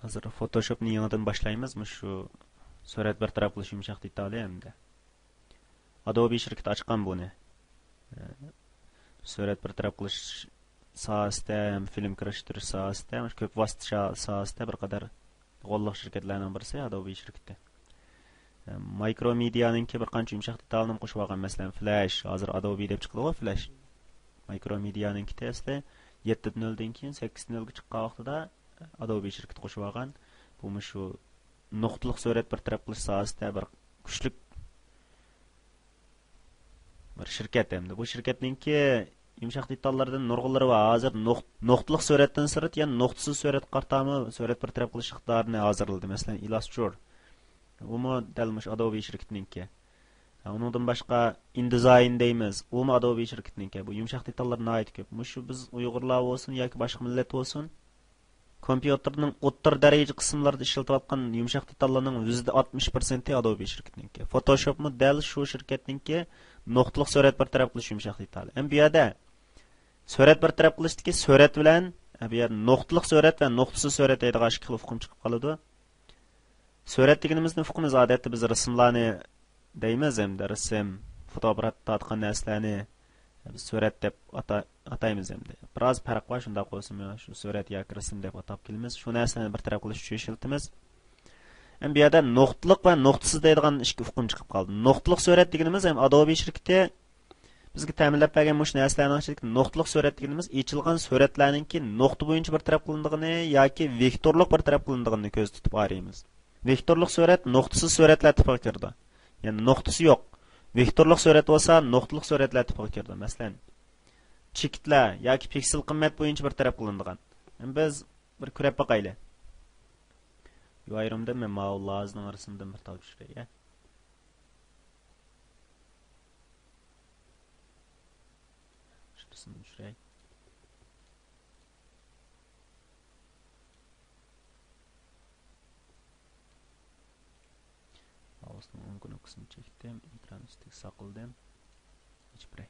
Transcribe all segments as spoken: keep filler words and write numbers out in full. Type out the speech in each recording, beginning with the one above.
ھازىر فوتوشوپنى يېڭىدىن باشلايمىز. مۇشۇ سۈرەت بىر تەرەپ قىلىش يۇمشاق دېتالى ھەمدە ئادوبى شىركىتى ئاچقان بۇنى. سۈرەت بىر تەرەپ قىلىش ساھەسىدە ھەم فىلىم كىرىشتۈرۈش ساھەسىدە، مۇشۇ كۆپ ۋاسىتە شا-، ساھەسىدە بىر قەدەر غوللۇق شىركەتلەرنىڭ بىرسى ئادوبى شىركىتى. مايكرو مېدىيانىڭكى بىر قانچە يۇمشاق دېتالىنى قوشۇپ ئالغان، مەسىلەن، فلاش، ھازىر ئادوبى دەپ چىقىدىغۇ، فلاش. مايكرو مېدىيانىڭكى ئەسلى يەتتە نۆلدىن كېيىن سەككىز نۆلگە چىققان ۋاقتىدا ئادوبى شىركىتى قوشۇپ ئالغان. بۇ مۇشۇ نۇقتىلىق سۈرەت بىر تەرەپ قىلىش ساھەسىدە بىر كۈچلۈك بىر شىركەت ئەمدى. بۇ شىركەتنىڭكى يۇمشاق دېتاللىرىدىن نۇرغۇنلىرى بار. ھازىر نۇق-، نۇقتىلىق سۈرەتتىن سىرت يەنە نۇقتىسىز سۈرەت قارىتامۇ سۈرەت بىر تەرەپ قىلىش ئىقتىدارىنى ھازىرلىدى. مەسىلەن، ئىلاستشور. ئۇمۇ دەل مۇشۇ ئادوبى شىركىتىنىڭكى. ھە، ئۇنىڭدىن باشقا ئىندىزاين دەيمىز. ئۇمۇ ئادوبى شىركىتىنىڭكى. بۇ يۇمشاق دېتاللار ناھايىتى كۆپ. مۇشۇ بىز ئۇيغۇرلار بولسۇن ياكى باشقا مىللەت بولسۇن، كومپيۇتېرنىڭ ئوتتۇرا دەرىجە قىسىملىرىدا ئىشلىتىۋاتقان يۇمشاق دېتاللارنىڭ يۈزدە ئاتمىش پىرسەنتى ئادوبى شىركىتىنىڭكى. فوتوشوپمۇ دەل شۇ شىركەتنىڭكى نۇقتىلىق سۈرەت بىر تەرەپ قىلىش يۇمشاق دېتالى. ئەمما بۇ يەردە سۈرەت بىر تەرەپ قىلىشتىكى سۈرەت بىلەن، ئە، بۇ يەردە نۇقتىلىق سۈرەت ۋە نۇقتىسىز سۈرەت دەيدىغان ئىككى خىل ئۇقۇم چىقىپ قالىدۇ. سۈرەت دېگىنىمىزنى ئۇقىمىز، ئادەتتە بىز رەسىملارنى دەيمىز، ھەمدە رەسىم، فوتوئاپپارات تارتقان نەرسىلەرنى بىز سۈرەت دەپ ئاتا-، ئاتايمىز ئەمدى. بىراز پەرق بار، شۇنداق بولسىمۇ، شۇ سۈرەت ياكى رەسىم دەپ ئاتاپ كېلىمىز. شۇ نەرسىلەرنى بىر تەرەپ قىلىش ئۈچۈن ئىشلىتىمىز. ئەمدى بۇ يەردە نۇقتىلىق ۋە نۇقتىسىز دەيدىغان ئىككى ئۇقۇم چىقىپ قالدى. نۇقتىلىق سۈرەت دېگىنىمىز ھەم ئادوبى شىركىتى بىزگە تەمىنلەپ بەرگەن مۇشۇ نەرسىلەرنىڭ ئىچىدىكى نۇقتىلىق سۈرەت دېگىنىمىز ئېچىلغان سۈرەتلەرنىڭكى نۇقتا بويىچە بىر تەرەپ قىلىنىدىغىنى ياكى ۋېكتورلۇق بىر تەرەپ قىلىنىدىغىنىنى كۆزدە تۇتۇپ ئايرىيمىز. ۋېكتورلۇق سۈرەت نۇقتىسىز سۈرەتلەر تىپىغا كىرىدۇ. يەنى نۇقتىسى يوق. ۋېكتورلۇق سۈرەت بولسا نۇقتىلىق سۈرەتلەر تىپىغا كىرىدۇ. مەسىلەن، چېكىتلەر ياكى پىكسېل قىممەت بويىچە بىر تەرەپ قىلىنىدىغان. بىز بىر كۆرۈپ باقايلى. يۇ ئايرىمدىن مەن ماۋۇ لازنىڭ ئارىسىندىن بىر تال چۈشۈرەي، يە. شۇنىسىنى چۈشۈرەي. ماۋۇسنىڭ ئوڭ كۇنۇپكىسىنى چەكتىم، ئېكران ئۈستىگە ساقلىدىم. ئېچىپ بېرەي.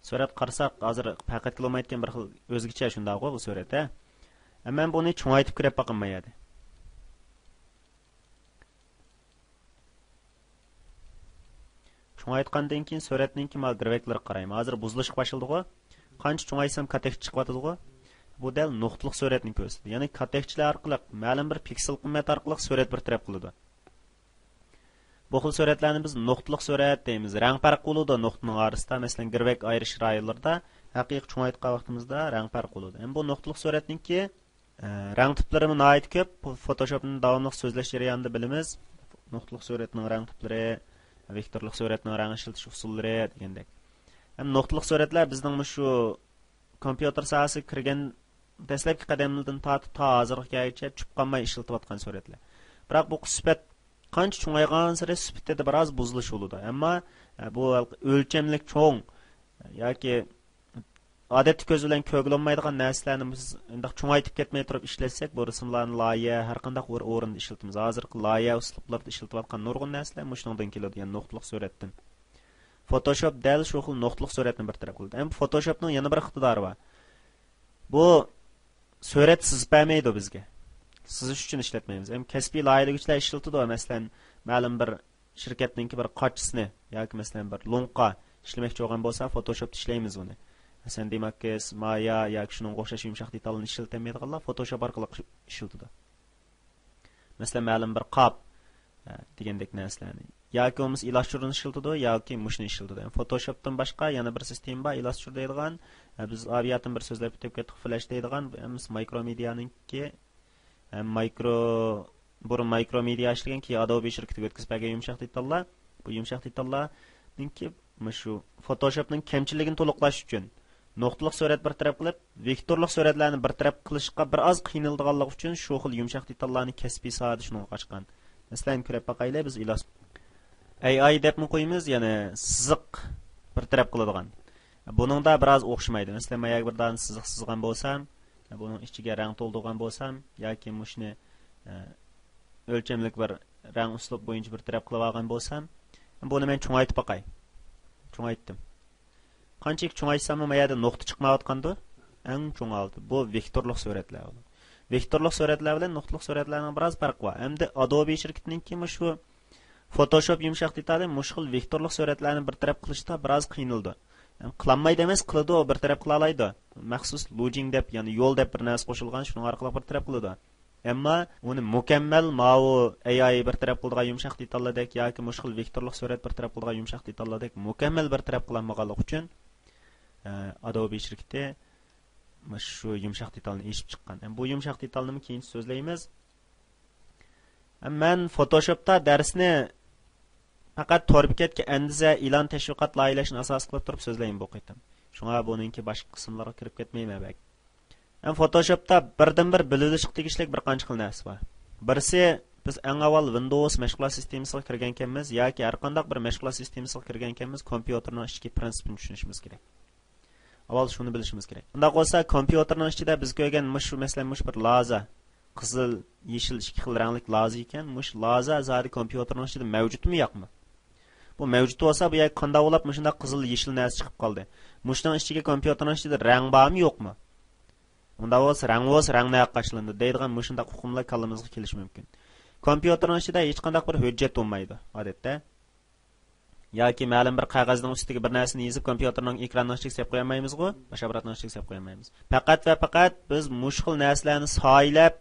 سۈرەت قارىساق، ھازىر پەقەتكە بولمايدىكەن، بىر خىل ئۆزگىچە شۇنداقغۇ بۇ سۈرەت، ھە؟ ئەمما مەن بۇنى چوڭايتىپ كۆرۈپ باقىمەن يەردە. چوڭايتقاندىن كېيىن سۈرەتنىڭكى مانا گىرۋەكلىرىگە قارايمەن. ھازىر بۇزۇلۇشقا باشلىدىغۇ. قانچە چوڭايتسام كاتەكچە چىقىۋاتىدىغۇ. بۇ دەل نۇقتىلىق سۈرەتنى كۆرسىتىدۇ. يەنى كاتەكچىلەر ئارقىلىق مەلۇم بىر پىكسېل قىممەت ئارقىلىق سۈرەت بىر تەرەپ قىلىدۇ. بۇ خىل سۈرەتلەرنى بىز نۇقتىلىق سۈرەت دەيمىز. رەڭ پەرقى بولىدۇ نۇقتىنىڭ ئارىسىدا. مەسىلەن، گىرۋەك ئايرىش رايونلىرىدا ھەقىقىي چوڭايتقان ۋاقتىمىزدا رەڭ پەرقى بولىدۇ. ئەمما بۇ نۇقتىلىق سۈرەتنىڭكى ئە، رەڭ تىپلىرىمۇ ناھايىتى كۆپ. فوتوشوپنى داۋاملىق سۆزلەش جەريانىدا بىلىمىز. نۇقتىلىق سۈرەتنىڭ رەڭ تىپلىرى، ۋېكتورلۇق سۈرەتنىڭ رەڭ ئىشلىتىش ئۇسۇللىرى دېگەندەك. ھەم نۇقتىلىق سۈرەتلەر بىزنىڭ مۇشۇ كومپيۇتېر ساھەسىگە كىرگەن دەسلەپكى قەدەملىرىدىن تارتىپ تا ھازىرغا كەلگۈچە چۈپ قالماي ئىشلىتىۋاتقان سۈرەتلەر. بىراق بۇ سۈپەت قانچە چوڭايغانسېرى سۈپىتىدە بىراز بۇزۇلۇش بولىدۇ. ئەمما، ئە، بۇ ئۆلچەملىك چوڭ ياكى ئادەتتە كۆز بىلەن كۆرگىلى بولمايدىغان نەرسىلەرنى بىز ئۇنداق چوڭايتىپ كەتمەي تۇرۇپ ئىشلەتسەك، بۇ رەسىملارنى لايىھە، ھەر قانداق بىر ئورۇندا ئىشلىتىمىز. ھازىرقى لايىھە ئۇسلۇبلىرىدا ئىشلىتىۋاتقان نۇرغۇن نەرسىلەر مۇشۇنىڭدىن كېلىدۇ، يەنى نۇقتىلىق سۈرەتتىن. فوتوشوپ دەل شۇ خىل نۇقتىلىق سۈرەتنى بىر تەرەپ قىلىدۇ. ئەمما فوتوشوپنىڭ يەنە بىر ئىقتىدارى بار. بۇ سۈرەت سىزىپ بەرمەيدۇ بىزگە. سىزىش ئۈچۈن ئىشلەتمەيمىز. ئەمما كەسپىي لايىھەلىگۈچىلەر ئىشلىتىدۇ. مەسىلەن، مەلۇم بىر شىركەتنىڭكى بىر قاچىسىنى ياكى مەسىلەن بىر لوڭقا ئىشلىمەكچى بولغان بولسا، فوتوشوپتا ئىشلەيمىز ئۇنى. مەسىلەن، دېماكس، مايا ياكى شۇنىڭغا ئوخشاش يۇمشاق دېتالنى ئىشلىتەلمەيدىغانلار فوتوشوپ ئارقىلىق ئىشلىتىدۇ. مەسىلەن، مەلۇم بىر قاپ، ھە، دېگەندەك نەرسىلەرنى. ياكى بولمىسا ئىلاستۇرنى ئىشلىتىدۇ، ياكى مۇشۇنى ئىشلىتىدۇ. يەنى فوتوشوپتىن باشقا يەنە بىر سىستېما بار، ئىلاستور دەيدىغان. ھە، بىز ئاۋىياتىن بىر سۆزلەپ ئۆتۈپ كەتتۇق، فلاش دەيدىغان. ھەممىسى مايكرو مېدىيانىڭكى، ھەم مايكرو، بۇرۇن مايكرو مېدىيا ئىشلىگەن، كېيىن ئادوبى شىركىتىگە ئۆتكۈزۈپ بەرگەن يۇمشاق دېتاللار. بۇ يۇمشاق دېتاللارنىڭكى مۇشۇ فوتوشوپنىڭ كەمچىلىكىنى تولۇقلاش ئۈچۈن نۇقتىلىق سۈرەت بىر تەرەپ قىلىپ، ۋېكتورلۇق سۈرەتلەرنى بىر تەرەپ قىلىشقا بىر ئاز قىينىلىدىغانلىقى ئۈچۈن شۇ خىل يۇمشاق دېتاللارنى كەسپىي ساھەدە شۇنىڭغا قاچقان. مەسىلەن، كۆرۈپ باقايلى، بىز ئىلاس-، ئەي ئاي دەپمۇ قويىمىز، يەنى سىزىق بىر تەرەپ قىلىدىغان. بۇنىڭدا بىراز ئوخشىمايدۇ. مەسىلەن، مەن يەرگە بىر دانە سىزىق سىزغان بولسام، بۇنىڭ ئىچىگە رەڭ تولدۇرغان بولسام ياكى مۇشۇنى، ئە، ئۆلچەملىك بىر رەڭ ئۇسلۇب بويىچە بىر تەرەپ قىلىپ ئالغان بولسام، بۇنى مەن چوڭايتىپ باقاي. چوڭايتتىم. قانچىلىك چوڭايتساممۇ، ما يەردە نۇقتا چىقمايۋاتقاندۇ. ئەڭ چوڭ ھالىتى بۇ ۋېكتورلۇق سۈرەتلەر بولىدۇ. ۋېكتورلۇق سۈرەتلەر بىلەن نۇقتىلىق سۈرەتلەرنىڭ بىراز پەرقى بار. ئەمدى ئادوبى شىركىتىنىڭكى مۇشۇ فوتوشوپ يۇمشاق دېتالى مۇشۇ خىل ۋېكتورلۇق سۈرەتلەرنى بىر تەرەپ قىلىشتا بىراز قىينىلىدۇ. يەنى قىلالمايدۇ ئەمەس، قىلىدۇ، بىر تەرەپ قىلالايدۇ. مەخسۇس لۇجىڭ دەپ، يەنى يول دەپ بىر نەرسە قوشۇلغان، شۇنىڭ ئارقىلىق بىر تەرەپ قىلىدۇ. ئەمما ئۇنى مۇكەممەل ماۋۇ ئەي ئاي بىر تەرەپ قىلىدىغان يۇمشاق دېتاللاردەك ياكى مۇشۇ خىل ۋېكتورلۇق سۈرەت بىر تەرەپ قىلىدىغان يۇمشاق دېتاللاردەك مۇكەممەل بىر تەرەپ قىلالمىغانلىقى ئۈچۈن، ئە، ئادوبى شىركىتى مۇشۇ يۇمشاق دېتالنى ئېشىپ چىققان. ئەمما بۇ يۇمشاق دېتالنىمۇ كېيىن سۆزلەيمىز. ئەمما مەن فوتوشوپتا دەرسنى پەقەت تور بېكەتكە ئەندىزە، ئېلان، تەشۋىقات لايىھىلەشنى ئاساس قىلىپ تۇرۇپ سۆزلەيمەن بۇ قېتىم. شۇڭا بۇنىڭكى باشقا قىسىملارغا كىرىپ كەتمەيمەن بەك. ئەمما فوتوشوپتا بىردىنبىر بىلىۋېلىشقا تېگىشلىك بىر قانچە خىل نەرسە بار. بىرسى، بىز ئەڭ ئاۋۋال ۋىندوۋس مەشغۇلات سىستېمىسىغا كىرگەنكەنمىز ياكى ھەرقانداق بىر مەشغۇلات سىستېمىسىغا كىرگەنكەنمىز، كومپيۇتېرنىڭ ئىچكى پرىنسىپىنى چۈشىنىشىمىز كېرەك. ئاۋۋال شۇنى بىلىشىمىز كېرەك. ئۇنداق بولسا، كومپيۇتېرنىڭ ئىچىدە بىز كۆرگەن مۇشۇ، مەسىلەن، مۇشۇ بىر لازا، قىزىل، يېشىل ئىككى خىل رەڭلىك لازا ئىكەن، مۇشۇ لازا زادى كومپيۇتېرنىڭ ئىچىدە مەۋجۇتمۇ يوقمۇ؟ بۇ مەۋجۇت بولسا، بۇ يەرگە قانداق بولۇپ مۇشۇنداق قىزىل، يېشىل نەرسە چىقىپ قالدى؟ مۇشۇنىڭ ئىچىگە، كومپيۇتېرنىڭ ئىچىدە رەڭ بارمۇ، يوقمۇ؟ ئۇنداق بولسا، رەڭ بولسا، رەڭ نەگە قاچىلىنىدۇ دەيدىغان مۇشۇنداق ئۇقۇملار كاللىمىزغا كېلىشى مۇمكىن. كومپيۇتېرنىڭ ئىچىدە ھېچقانداق بىر ھۆججەت بولمايدۇ، ئادەتتە. ياكى مەلۇم بىر قەغەزنىڭ ئۈستىگە بىر نەرسىنى يېزىپ، كومپيۇتېرنىڭ ئېكرانىنىڭ ئىچىگە سېلىپ قويالمايمىزغۇ، باشقا ئاپپاراتنىڭ ئىچىگە سېلىپ قويالمايمىز. پەقەت ۋە پەقەت بىز مۇشۇ خىل نەرسىلەرنى سايىلەپ،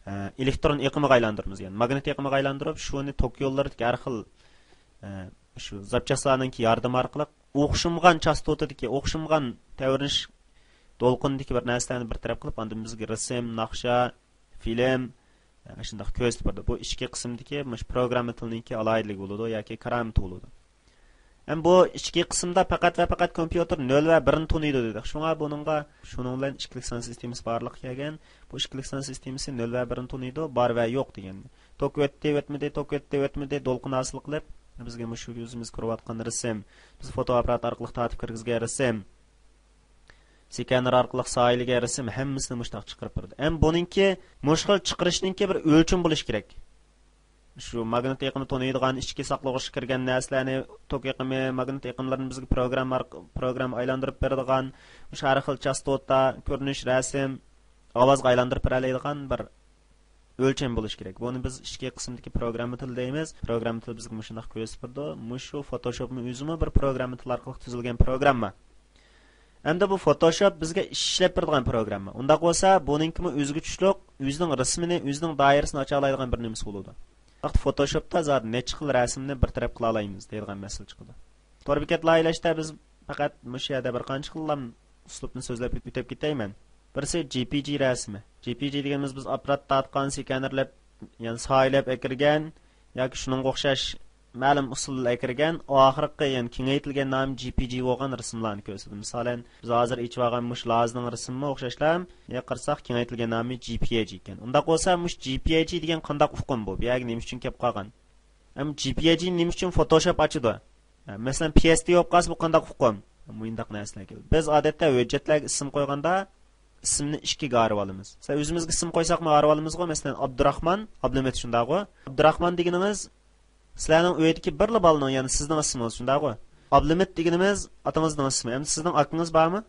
ئە، ئېلېكترون ئېقىمىغا ئايلاندۇرىمىز. يەنى ماگنىت ئېقىمىغا ئايلاندۇرۇپ، شۇنى توك يوللىرىدىكى ھەر خىل، ئە، شۇ زاپچاسلارنىڭكى ياردىمى ئارقىلىق ئوخشىمىغان چاستوتىدىكى، ئوخشىمىغان تەۋرىنىش دولقۇنىدىكى بىر نەرسىلەرنى بىر تەرەپ قىلىپ، ئاندىن بىزگە رەسىم، ناخشا، فىلىم، شۇنداق كۆرسىتىپ بېرىدۇ. بۇ ئىچكى قىسىمدىكى مۇشۇ پروگرامما تىلىنىڭكى ئالاھىدىلىكى بولىدۇ ياكى كارامىتى بولىدۇ. ئەمما بۇ ئىچكى قىسىمدا پەقەت ۋە پەقەت كومپيۇتېر نۆل ۋە بىرنى تونۇيدۇ دېدۇق. شۇڭا بۇنىڭغا، شۇنىڭ بىلەن ئىككىلىك سان سىستېمىسى بارلىققا كەلگەن. بۇ ئىككىلىك سان سىستېمىسى نۆل ۋە بىرنى تونۇيدۇ، بار ۋە يوق دېگەن. توك ئۆتتى، ئۆتمىدى، توك ئۆتتى، ئۆتمىدى، دولقۇن ھاسىل قىلىپ، بىزگە مۇشۇ ئۆزىمىز كۆرۈۋاتقان رەسىم، بىز فوتو ئاپپارات ئارقىلىق تارتىپ كىرگۈزگەن رەسىم، سكانېر ئارقىلىق سايىلىگەن رەسىم ھەممىسىنى مۇشۇنداق چىقىرىپ بېرىدۇ. ئەمما بۇنىڭكى مۇشۇ خىل چىقىرىشنىڭكى بىر ئۆلچىمى بولۇشى كېرەك. شۇ ماگنىت ئېقىمى تونۇيدىغان، ئىچكى ساقلىغۇچقا كىرگەن نەرسىلەرنى، توك ئېقىمى، ماگنىت ئېقىملىرىنى بىزگە پروگرامما ئارق-، پروگرامما ئايلاندۇرۇپ بېرىدىغان، مۇشۇ ھەر خىل چاستوتا، كۆرۈنۈش، رەسىم، ئاۋازغا ئايلاندۇرۇپ بېرەلەيدىغان بىر ئۆلچەم بولۇشى كېرەك. بۇنى بىز ئىچكى قىسىمدىكى پروگرامما تىلى دەيمىز. پروگرامما تىلى بىزگە مۇشۇنداق كۆرسىتىپ بېرىدۇ. مۇشۇ فوتوشوپمۇ ئۆزىمۇ بىر پروگرامما تىلى ئارقىلىق تۈزۈلگەن پروگرامما. ئەمدى بۇ فوتوشوپ بىزگە ئىشلەپ بېرىدىغان پروگرامما. ئۇنداق بولسا، بۇنىڭكىمۇ ئۆزىگە چۈشلۈق، ئۆزىنىڭ رەسىمىنى، ئۆزىنىڭ دائىرىسىنى ئاچالايدىغان بىر نېمىسى بولىدۇ. ۋاقىت فوتوشوپتا زادى نەچچە خىل رەسىمنى بىر تەرەپ قىلالايمىز دەيدىغان مەسىلە چىقىدۇ. تور بېكەت لايىھىلەشتە بىز پەقەت مۇشۇ يەردە بىر قانچە خىللام ئۇسلۇبنى سۆزلەپ ئۆتۈپ كېتەيمەن. بىرسى جي پى جى رەسىمى. جي پى جى دېگىنىمىز بىز ئاپپارات تارتقان، سكانېرلەپ، يەنى سايىلەپ ئەكىرگەن ياكى شۇنىڭغا ئوخشاش مەلۇم ئۇسۇلدا ئەكىرگەن، ئاخىرقى، يەنى كېڭەيتىلگەن نامى جي پى جى بولغان رەسىملارنى كۆرسىتىدۇ. مىسالەن، بىز ھازىر ئېچىۋالغان مۇشۇ لازىنىڭ رەسىمىمۇ ئوخشاشلا، يا قارىساق، كېڭەيتىلگەن نامى جي پى ئەي جى ئىكەن. ئۇنداق بولسا، مۇشۇ جي پى ئەي جى دېگەن قانداق ئۇقۇم بۇ؟ بۇ يەرگە نېمە ئۈچۈن كەپ قالغان؟ ئەمما جي پى ئەي جى نېمە ئۈچۈن فوتوشوپ ئاچىدۇ؟ ھە، مەسىلەن، پى ئېس دى بولۇپ قالسا، بۇ قانداق ئۇقۇم؟ مۇنداق نەرسىلەر كېلىدۇ. بىز ئادەتتە ھۆججەتلەرگە ئىسىم قويغاندا، ئىسىمنى ئىككىگە ئايرىۋالىمىز. مەسىلەن، ئۆزىمىزگە ئىسىم قويساقمۇ ئايرىۋالىمىزغۇ؟ مەسىلەن، ئابدۇراخمان، ئابلىمىت شۇنداقغۇ؟ ئابدۇراخمان دېگىنىڭىز سىلەرنىڭ ئۆيدىكى بىرلا بالىنىڭ، يەنى سىزنىڭ ئىسمىڭىز شۇنداقغۇ؟ ئابلىمىت دېگىنىمىز ئاتىڭىزنىڭ ئىسمى. ئەمدى سىزنىڭ ئاكىڭىز بارمۇ؟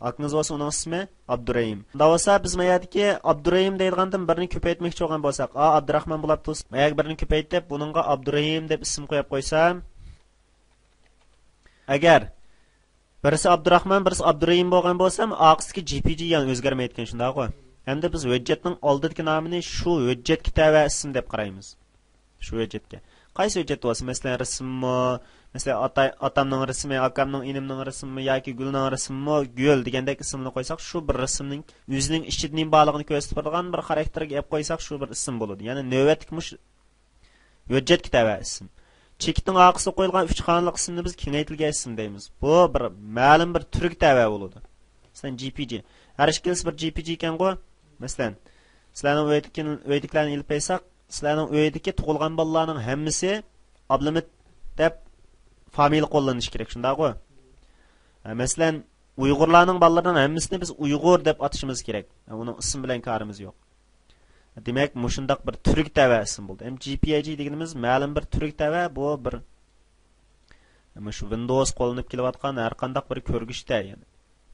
ئاكىڭىز بولسا، ئۇنىڭ ئىسمى ئابدۇرېھىم. ئۇنداق بولسا، بىز ما يەردىكى ئابدۇرېھىم دەيدىغاندىن بىرنى كۆپەيتمەكچى بولغان بولساق، ئا، ئابدۇراخمان بولاپتۇ. ما يەرگە بىرنى كۆپەيتىپ، بۇنىڭغا ئابدۇرېھىم دەپ ئىسىم قويۇپ قويسام، ئەگەر بىرسى ئابدۇراخمان، بىرسى ئابدۇرېھىم بولغان بولسا، ئارقىسىدىكى جي پى جى يەنە ئۆزگەرمەيدىكەن، شۇنداقغۇ؟ ھەمدە بىز ھۆججەتنىڭ ئالدىدىكى نامىنى شۇ ھۆججەتكە تەۋە ئىسىم دەپ قارايمىز. شۇ ھۆججەتكە. قايسى ھۆججەت بولسا، مەسىلەن، رەسىممۇ، مەسىلەن، ئاتا-، ئاتامنىڭ رەسىمى، ئاكامنىڭ، ئىنىمنىڭ رەسىمىمۇ ياكى گۈلنىڭ رەسىمىمۇ، گۈل دېگەندەك ئىسىمنى قويساق، شۇ بىر رەسىمنىڭ ئۆزىنىڭ ئىچىدە نېمە بارلىقىنى كۆرسىتىپ بېرىدىغان بىر خاراكتېرگە ئېلىپ قويساق، شۇ بىر ئىسىم بولىدۇ. يەنى نۆۋەتلىك مۇشۇ ھۆججەتكە تەۋە ئىسىم. چېكىتنىڭ ئارقىسىغا قويۇلغان ئۈچ خانىلىق ئىسىمنى بىز كېڭەيتىلگەن ئىسىم دەيمىز. بۇ بىر مەلۇم بىر تۈرگە تەۋە بولىدۇ. مەسىلەن، جي پى جى. ھەر ئىككىلىسى بىر جي پى جى ئىكەنغۇ؟ مەسىلەن، سىلەرنىڭ ئۆيدىكى، ئۆيدىكىلەرنى ئېلىپ ئېيتساق، سىلەرنىڭ ئۆيدىكى تۇغۇلغان بالىلارنىڭ ھەممىسى ئابلىمىت دەپ فامىلە قوللىنىشى كېرەك، شۇنداقغۇ؟ ھە، مەسىلەن، ئۇيغۇرلارنىڭ بالىلىرىنىڭ ھەممىسىنى بىز ئۇيغۇر دەپ ئاتىشىمىز كېرەك. ھە، ئۇنىڭ ئىسمى بىلەن كارىمىز يوق. دېمەك، مۇشۇنداق بىر تۈرگە تەۋە ئىسىم بولدى. ئەمدى جي پى ئەي جى دېگىنىمىز مەلۇم بىر تۈرگە تەۋە، بۇ بىر مۇشۇ ۋىندوۋس قوللىنىپ كېلىۋاتقان ھەر قانداق بىر كۆرگۈچتە، يەنى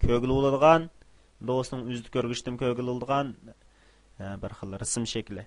كۆرگىلى بولىدىغان لوسنىڭ ئۆزىدە كۆرگۈچتىن كۆرگىلى بولىدىغان، ئە، بىر خىل رەسىم شەكلى.